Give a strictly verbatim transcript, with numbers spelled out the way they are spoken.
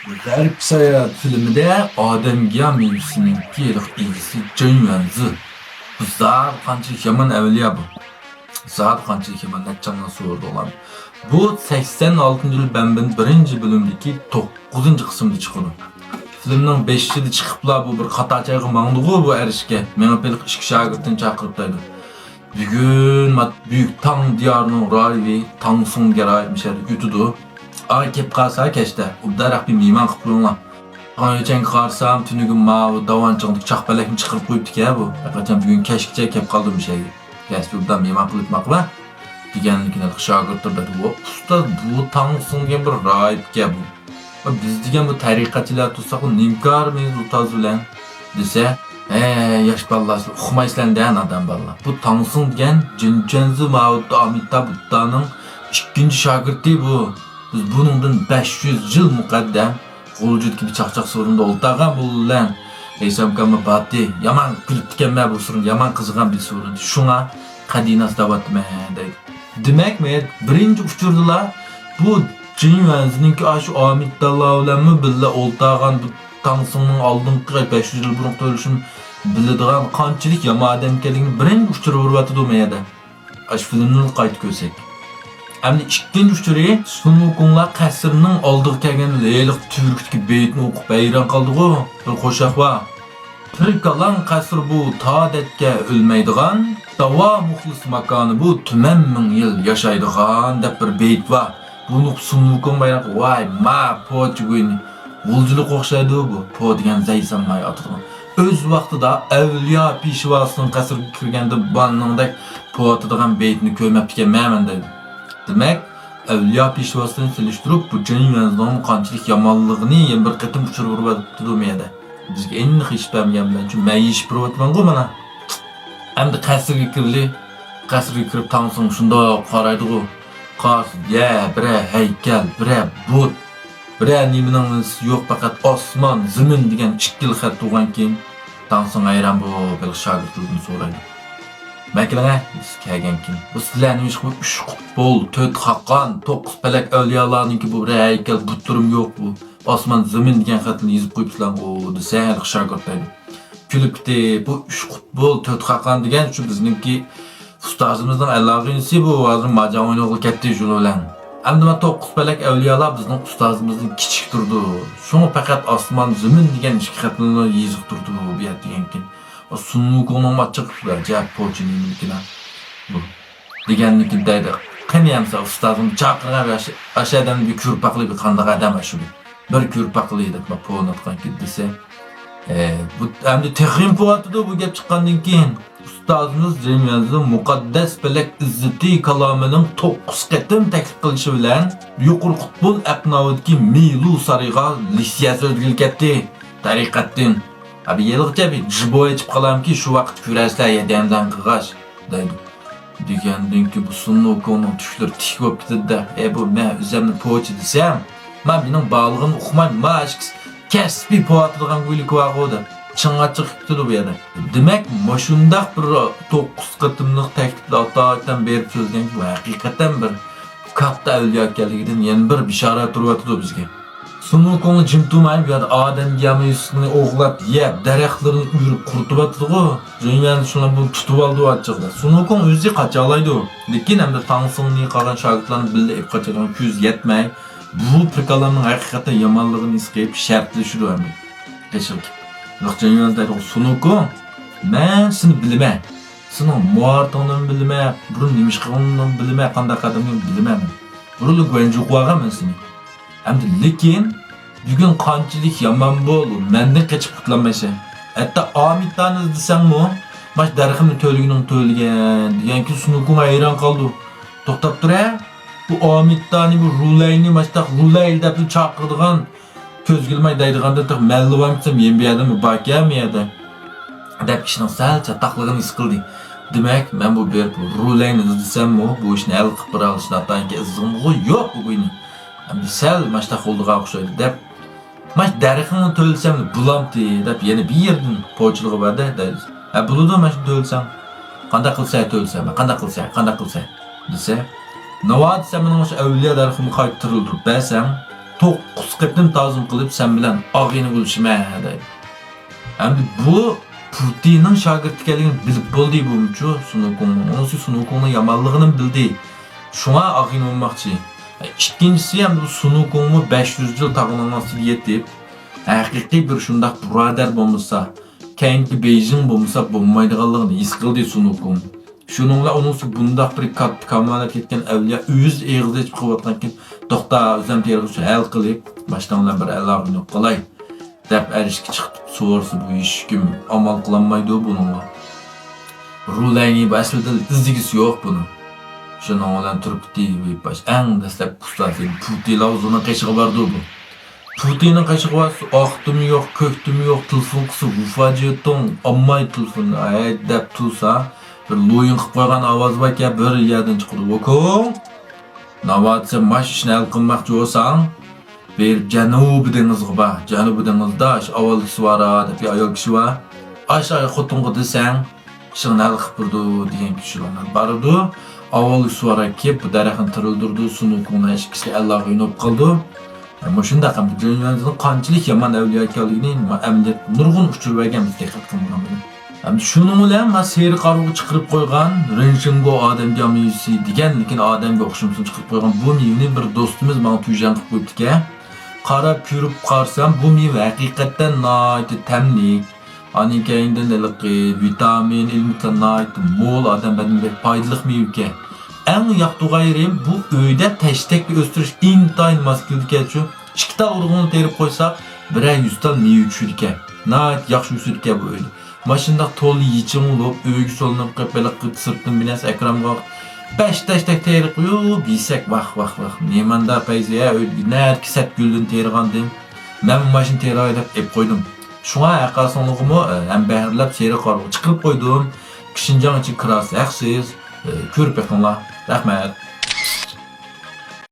غەرب ساياھەت فىلىمىدە ئادەم گىيا مېۋىسىنىڭكى ھېلىقى ئىگىسى جېن يۈەنزى. بۇ زادى قانچىلىك يامان ئەۋلىيا بۇ. زادى قانچىلىك يامان، نەچچە ئاڭلار سورىدىغان. بۇ سەكسەن ئالتىنچى يىل بەنبىن بىرىنچى بۆلۈمدىكى توققۇزىنچى قىسىمدا چىقىدۇ. فىلىمنىڭ بېشىدا چىقىپلا بۇ بىر قاتار جايغا ماڭدىغۇ بۇ ئەرشكە. مېڭىپ ھېلىقى ئىككى شاگىرتىنى چاقىرىپ دەيدۇ. بۈگۈن مات-، بۈيۈك تاڭ دىيارىنىڭ راھىبى تاڭ سۇڭ گېراي مۇشۇ يەردە ئۆتىدۇ. ئاي كەپ قالسا كەچتە، ئوبدانراق بىر مېھمان قىلىپ قويۇڭلار. تاڭ ئۆچەنگە قارىسام، تۈنۈگۈن ماۋۇ داۋانچىڭدىكى چاقپەلەكنى چىقىرىپ قويۇپتىكەن بۇ. ھەقىقەتەن بۈگۈن كەچكىچە كەپ قالدىم مۇشۇ يەرگە. كەچتە ئوبدان مېھمان قىلىپ باقىمەن دېگەنلىكىنى شاگىرتلار دەيدۇ. ۋاي ئۇستاز، بۇ تاڭ سۇڭ دېگەن بىر راھىبكەن بۇ. بىز دېگەن بۇ تەرىقەتچىلەر تۇرساق، نېمە كارىمىز ئۇ تاز بىلەن دېسە، ھە، ياش بالىلار، سىلەر ئۇقمايسىلەر-دە، نادان بالىلار. بۇ تاڭسىڭ دېگەن جىنچۈەنزى ماۋۇ ئامىتاب بۇددانىڭ ئىككىنچى شاگىرتى بۇ. بىز بۇنىڭدىن بەش يۈز يىل مۇقەددەم غۇلجىدىكى بىر چاقچاق سورۇندا ئولتۇرغان بۇ بىلەن ھېسام ئاكاممۇ باتتى. يامان كۈلۈپتىكەنمەن بۇ سورۇن، يامان قىزىغان بىر سورۇن. شۇڭا قەدىناس دەۋاتىمەن دەيدۇ. دېمەك، مەن بىرىنچى ئۇچۇردىلا بۇ جىن يۈەنزىنىڭكى ئاشۇ ئامىتدانلار بىلەنمۇ بىللە ئولتۇرغان بۇ تاڭسىڭنىڭ ئالدىنقى بەش يۈز يىل بۇرۇنقى ئۆلۈشىنى بىلىدىغان قانچىلىك يامان ئادەم ئىكەنلىكىنى بىرىنچى ئۇچۇر بېرىۋاتىدۇ مەيەدە. ئاشۇ فىلىمنى قايتا كۆرسەك. ئەمدى ئىككىنچى ئۇچۇرى، سۇن ۋۇكۇڭلار قەسىرنىڭ ئالدىغا كەلگەندە ھېلىقى تۈۋرۈكتىكى بېيىتنى ئوقۇپ ھەيران قالدىغۇ. بىر قوشاق بار. پىركالاڭ قەسرى بۇ تا دەتكە ئۆلمەيدىغان، داۋا مۇخلىس ماكانى بۇ تۈمەن مىڭ يىل ياشايدىغان دەپ بىر بېيىت بار. بۇنى ئوقۇپ سۇن ۋۇكۇڭ بايراق، ۋاي، ما پوچى گۇينى، غۇلجىلىققا ئوخشايدۇ بۇ، پو دېگەن زەيسان ماي ئاتىدىغان. ئۆز ۋاقتىدا ئەۋلىيا پېشۋاسىنىڭ قەسرىگە كىرگەندە باننىڭدەك پو ئاتىدىغان بېيىتنى كۆرمەپتىكەنمەن مەن دەيدۇ. دېمەك، ئەۋلىيا پېشۋاسى بىلەن سېلىشتۇرۇپ، بۇ جېن يۈەنزىنىڭ قانچىلىك يامانلىقىنى يەنە بىر قېتىم ئۇچۇر بېرىۋاتىدۇ مەيەدە. بىزگە ئېنىق ئېچىپ بەرمىگەن بىلەن، چۈنكى مەن ئېچىپ بېرىۋاتىمەنغۇ مانا. ئەمدى قەسىرگە كىرىلى. قەسىرگە كىرىپ تاڭسىڭ شۇنداق قارايدىغۇ. قارىسا، يە بىرەر ھەيكەل، بىرەر بۇت، بىرەر نېمىنىڭ يوق، پەقەت ئاسمان، زېمىن دېگەن ئىككىلا خەت تۇرغانكىن، تاڭسىڭ ھەيران بولۇپ ھېلىقى شاگىرتلىرىدىن سورايدۇ. مەكىلىڭە، كەلگەنكىن. بۇ سىلەر نېمىشقا بۇ ئۈچ قۇتبۇل، تۆت خاقان، توققۇز پەلەك ئەۋلىيالارنىڭكى بۇ بىرەر ھەيكەل، بۇتلىرىمۇ يوق بۇ. ئاسمان، زېمىن دېگەن خەتلەرنى يېزىپ قويۇپسىلەرغۇ دېسە، ھېلىقى شاگىرت دەيدۇ. كۈلۈپ كېتىپ، بۇ ئۈچ قۇتبۇل، تۆت خاقان دېگەن شۇ بىزنىڭكى ئۇستازىمىزنىڭ ئەلاغىنىسى بۇ، ھازىر ماجاڭ ئوينىغىلى كەتتى شۇنىڭ بىلەن. ئەمدى مانا توققۇز پەلەك ئەۋلىيالار بىزنىڭ ئۇستازىمىزدىن كىچىك تۇرىدۇ. شۇڭا پەقەت ئاسمان، زېمىن دېگەن ئىككى خەتنىلا يېزىق تۇرىدۇ بۇ يەردە دېگەنكىن. سۇن ۋۇكۇڭنىڭ ماچىقى شۇ جەپ پوچىنىڭكىلا بۇ دېگەننىكىن دەيدۇ. قېنى ئەمسە ئۇستازىم چاقىرغان ئاشۇ ئادەمنى بىر كۆرۈپ باقىلى، بىر قانداق ئادەم ئاشۇ بىر. بىر كۆرۈپ باقىلى دەپ پوۋناتقان دېسە، ئە، بۇ ئەمدى تېخىمۇ پوۋاتىدۇ بۇ گەپ چىققاندىن كېيىن. ئۇستازىمىز جېن يۈەنزى مۇقەددەس پەلەك ئىززىتى كالامىنىڭ توققۇز قېتىم تەكلىپ قىلىشى بىلەن يۇقىرى قۇتبۇل ئەقناۋىدىكى مىلۇ سارىيىغا لىسيە سۆزلىگىلى كەتتى. تەرىقەتتىن. ئەبى يىلغىچە بىر جىبو ئېچىپ قالامكى، شۇ ۋاقىت كۆرەرسىلەر يەدەمدەن قىلغاچ، دەيدۇ. دېگەندىن كېيىن بۇ سۇن ۋۇكۇڭنىڭ چۈشلىرى تىك بولۇپ كېتىدۇ-دە، ئەي بۇ مەن ئۆزۈمنى پوچى دېسەم، ما مېنىڭ بارلىقىمنى ئۇقماي، ما ئىككىسى كەسپىي پوۋاتىدىغان گۇيلۇكى بارغۇ دەپ چىڭ ئاچچىق كېتىدۇ بۇ يەردە. دېمەك، مۇشۇنداق بىر توققۇز قېتىملىق تەكلىپنى ئاتايىتەن بېرىپ سۆزلىگەن بۇ ھەقىقەتەن بىر كاتتا ئەۋلىيا ئىكەنلىكىدىن يەنە بىر بېشارەت تۇرۇۋاتىدۇ بىزگە. سۇن ۋۇكۇڭ جىم تۇرماي بۇ يەردە ئادەم گىيامى يۈسۈنى ئوغلاپ يەپ، دەرەخلىرىنى ئۆرۈپ قۇرۇتۇۋاتىدىغۇ. جېن يۈەنزى شۇنىڭ بىلەن تۇتۇۋالىدۇ ئاچچىقىدا. سۇن ۋۇكۇڭ ئۆزى قاچالايدۇ. لېكىن ئەمدى تاڭ سىڭنى قالغان شاگىرتلارنى بىللە ئېلىپ قاچىدىغان كۆزى يەتمەي، بۇ پىركالارنىڭ ھەقىقەتەن يامانلىقىنى ھېس قىلىپ شەرتلىشىدۇ ئەمدى. قېشىغا كېلىپ. جېن يۈەنزى دەيدۇ، سۇن ۋۇكۇڭ، مەن سېنى بىلىمەن. سېنىڭ مۇھارىتىڭنىمۇ بىلىمەن، بۇرۇن نېمە ئىش قىلغىنىڭنىمۇ بىلىمەن، قانداق ئادەمنى بىلىمەن مەن. بۇرۇنلا گۇەنجۇغا بارغان مەن سېنى. ئەمدى لېكىن بۈگۈن قانچىلىك يامان بول، مەندىن قېچىپ قۇتۇلالمايسەن. ھەتتا ئامىتانى ئىزدىسەڭمۇ، ماش دەرىخىمنى تۆلىگىنىڭ تۆلىگەن دېگەنكى سۇن ۋۇكۇڭ ھەيران قالدى. توختاپ تۇر ھە، بۇ ئامىتانى، بۇ رۇلەينى ماشتاق رۇلەي دەپلا چاقىرىدىغان كۆزگە ئىلماي دەيدىغاندىن تېخى مەنلا بارمىسام يەنە بۇ يەردىمۇ باركەن بۇ يەردە دەپ ئىشنىڭ سەل چاتاقلىقىنى ھېس قىلدى. دېمەك، مەن بۇ بېرىپ رۇلەينى ئىزدىسەممۇ بۇ ئىشنى ھەل قىلىپ بېرەلىشى ناتايىنكى ئىززىغىمغۇ يوق بۇ گۇينى. ئەمدى سەل ماشتاق بولىدىغان ئوخشايدۇ دەپ، ماش دەرىخىڭنى تۆلىسەم بولامتى دەپ يەنە بىر يېرىدىن پوچىلىغا بەردى دەيدۇ. ھە بولىدۇ مانا شۇنى تۆلىسەڭ. قانداق قىلسا تۆلىسەم، قانداق قىلسا، قانداق قىلسا دېسە، ناۋادا سەن مېنىڭ مۇشۇ ئەۋلىيا دەرىخىمنى قايتا تىرىلدۈرۈپ بەرسەڭ، توققۇز قېتىم تازىم قىلىپ سەن بىلەن ئاغىنە بولۇشىمەن دەيدۇ. ئەمدى بۇ پۇتىننىڭ شاگىرتى ئىكەنلىكىنى بىلىپ بولدى بۇمۇچۇ سۇنۇكۇڭنىڭ. ئۇنىسى سۇنۇكۇڭنىڭ يامانلىقىنىمۇ بىلدى. شۇڭا ئاغىنە بولماقچى. ئىككىنچىسى، ئەمدى بۇ سۇنۇكۇڭمۇ بەش يۈز يىل تاغنىڭ ئاستىدا يېتىپ، ھەقىقىي بىر شۇنداق بۇرادەر بولمىسا، كەينىكى بېيجىڭ بولمىسا بولمايدىغانلىقىنى ھېس قىلدى سۇنۇكۇڭ. شۇنىڭ بىلەن ئۇنىڭسى بۇنداق بىر كاتتا كامالەتكە يەتكەن ئەۋلىيا ئۆزى ئېغىز ئېچىپ قېلىۋاتقانكەن، توختا، ئۆزۈم تېرىغۇچە ھەل قىلىپ، باشلىقىڭ بىلەن بىر ئەلاقىنى قىلاي، دەپ ئەرشكە چىقىپ سورىسا، بۇ ھېچكىم ئامال قىلالمايدۇ بۇنىڭغا. رۇلەينى بۇ ئەسلىدە ئىزدىگۈسى يوق بۇنىڭ. شۇنىڭ بىلەن تۇرۇپ كېتىۋېرىپ باش ئەڭ دەسلەپ ئۇستازى پۇتى لاۋزۇنىڭ قېشىغا باردۇ بۇ. پۇتىنىڭ قېشىغا بارسا، ئاقتىمۇ يوق، كۆكتىمۇ يوق، تېلېفون قىلسا، ۋۇفا جېتۇڭ ئالماي تېلېفوننى، ھەي دەپ تۇرسا، بىر لويۇن قىلىپ قويغان ئاۋاز باركەن، بىر يەردىن چىقىدۇ. ۋوكۇڭ! ناۋادا سەن ماش ئىشنى ھەل قىلماقچى بولساڭ، بېرىپ جەنۇبىي دېڭىزغا بار. جەنۇبىي دېڭىزدا شۇ ئاۋۋال سۇۋارا دەپ بىر ئايال كىشى بار. ئاشۇ خوتۇنغا دېسەڭ، ئىشىڭنى ھەل قىلىپ بېرىدۇ دېگەن كىشى بارىدۇ. ئاۋۋال سۇۋارا كېلىپ، بۇ دەرەخنى تىرىلدۈرىدۇ، سۇنۇكۇڭنىڭ ئىككىسى ئەللاغا يۆنۈپ قالىدۇ. مۇشۇنداق ئەمدى جۆنيۈەنزىنىڭ قانچىلىك يامان ئەۋلىيا ئىكەنلىكىنى ئەمەلىيەتتە نۇرغۇن ئۇچۇر بەرگەن، بىز دىققەت قىلمىغان بىلەن. ھەم شۇنىڭ بىلەن مانا سېرىق ئارىغا چىقىرىپ قويغان رېنشىنگو ئادەم جامىسى دېگەن، لېكىن ئادەمگە ئوخشىمىسۇن چىقىرىپ قويغان بۇ مېۋىنى بىر دوستىمىز ماڭا تۈيجەن قىلىپ قويۇپتىكەن. قاراپ كۆرۈپ قارىسام، بۇ مېۋە ھەقىقەتەن ناھايىتى تەملىك. ئاندىن كەينىدىن ھېلىقى ۋىتامىن، ئېلېمېنتلار ناھايىتى مول، ئادەم بەدىنىگە بەك پايدىلىق مېۋە ئىكەن. ئەڭ ياقتۇرغان يېرىم، بۇ ئۆيدە تەشتەككە ئۆستۈرۈش ئىنتايىن ماس كېلىدىكەنچۇ. ئىككى تال ئۇرۇقنى تېرىپ قويساق، بىرەر يۈز تال مېۋە چۈشىدىكەن. ناھايىتى ياخشى ئۆسىدىكەن بۇ ئۆيدە. ماشۇنداق تولا يېچىن بولۇپ، ئۆيگە سولىنىپ قېلىپ، ھېلىقى سىرتتىن بىر نەرسە ئەكرەمگە بەش تەشتەك تېرىپ قويۇپ يېسەك، ۋاھ، ۋاھ، ۋاھ. نېمانداق پەيزى، ھە، ئۆيدە نەدىكى سەت گۈلدىن تېرىغانىدىم. مەنمۇ ماشىنا تېرىغاي دەپ ئېلىپ قويدۇم. شۇڭا ھەر قايسىڭلارغىمۇ، ئە، ھەم بەھرىلەپ سېرىق ئارىغا چىقىرىپ قويدۇم. شىنجاڭ ئىچىگە كىراسىز ھەقسىز، ئە، كۆرۈپ بېقىڭلار. رەھمەت.